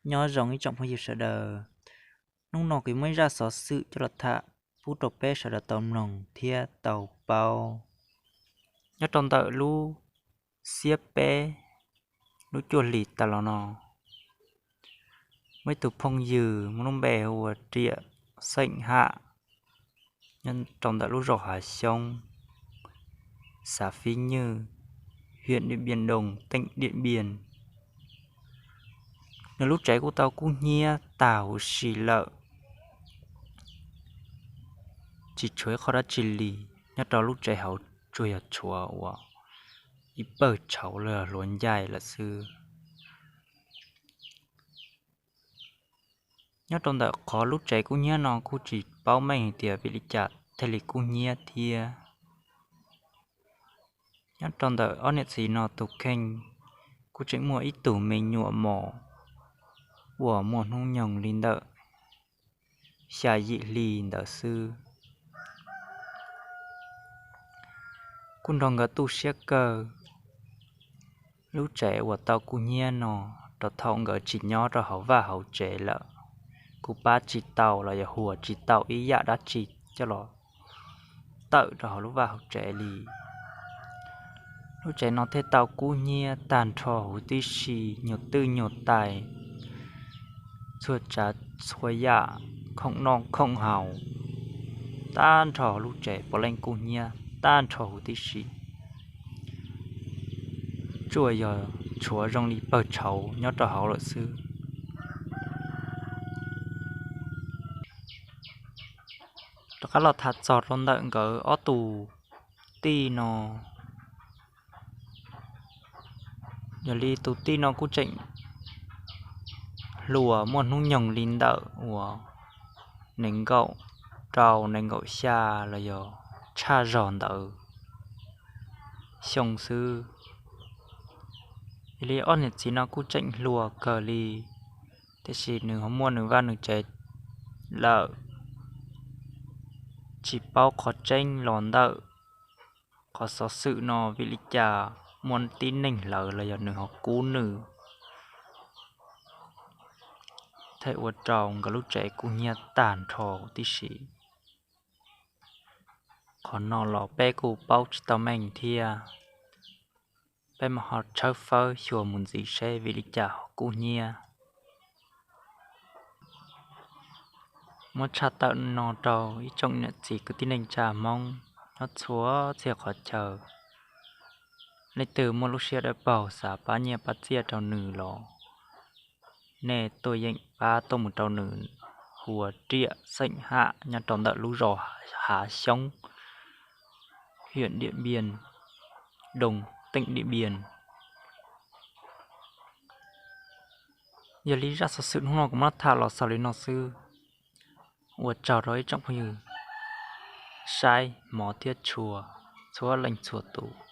Nyob zoo ib tsoom phooj ywg sawv daws, hnub no kuv muaj ib zaj xov xwm coj los tham pub rau peb sawv daws tau mloog thiab tau paub. Nyob rau ntawm lub xiab peb lub cuaj hlis tas los no, muaj ib tug phooj ywg muaj lub npe hu ua Riam Xeem Ham, nyob rau ntawm lub zos Hav Xyoob, xav Fib Nywj, hiam Diam Piam Doo, teem Diam Piam. Nws lub tsev kuj tau kub hnyiab tag huv si lawm, tsis tshuav ib qho dab tsi li, nyob rau lub tsev hauv tsuas yog tshuav uas ib pawg tshauv los yog hluav ncaig lawm xwb. Nyob rau ntawm qhov lub tsev kub hnyiab no kuj tsis paub meej hais tias vim li cas thiaj li kub hnyiab thiab. Nyob rau ntawm ob niam txiv no tus kheej kuj tseem muaj ib tug me nyuam mos uas muaj hnub nyoog li ntawm xya yim hli ntawd xwb. Kuj nrog nkawd tu siab kawg. Lub tsev uas tau kub hnyiab no, rau thaum nkawd tsis nyob rau hauv vaj hauv tsev lawm, kuj pab tsis tau los yog huas tsis tau ib yam dab tsi coj los tawm rau hauv lub vaj hauv tsev li. Lub tsev no thiaj tau kub hnyiab tag nrho huv tib si, nyuag twj nyuag tais, txhua tsav txhua yam, khoom noj khoom haus, tag nrho lub tsev puav leej kub hnyiab tag nrho huv tib si. Tsuas yog tshuav zoo li pawg tshauv nyob rau hauv lawm xwb. Rov qab los tham txog rau ntawm nkawd ob tus tij no. Yog li tus tij no kuj tseem hluas, muaj hnub nyoog li ntawm uas nees nkaum rau nees nkaum xya los yog tshaj zog ntawd xyoo xwb. Yog li ob niam txiv no kuj tseem hluas kawg li, tiam sis nws ho muaj nws vaj nws tsev lawm, tsis paub qhov tseeb los ntawm qhov xov xwm no vim li cas muaj tib neeg hlawv los yog nws ho kub nws, thiaj ua rau nkawd lub tsev kub hnyiab tag nrho tib si. Qhov no los peb kuj paub tsis tau meej thiab. Peb mam ho tshawb fawb xyuas mus ntxiv seb vim li cas ho kub hnyiab. Muab tshaj tawm no rau ib tsoom niam txiv kwv tij neej tsa Hmoob nyob txhua txhia qhov chaw, leej twg muaj lub siab dawb paug xav pab nyiaj pab txiaj rau nws los nej tuaj yeem pab tuaj mus rau nws, hu ua Riam Xeem Ham nyob rau ntawm lub zos Hav Xyoob, hiam Diam Piam Doo, teem Diam Piam. Yog li zaj xov xwm hnub no kuv muab tham los xaus li no xwb. Ua tsaug rau ib tsoom phooj ywg saib hmov thiab tshua txhua leej txhua tus.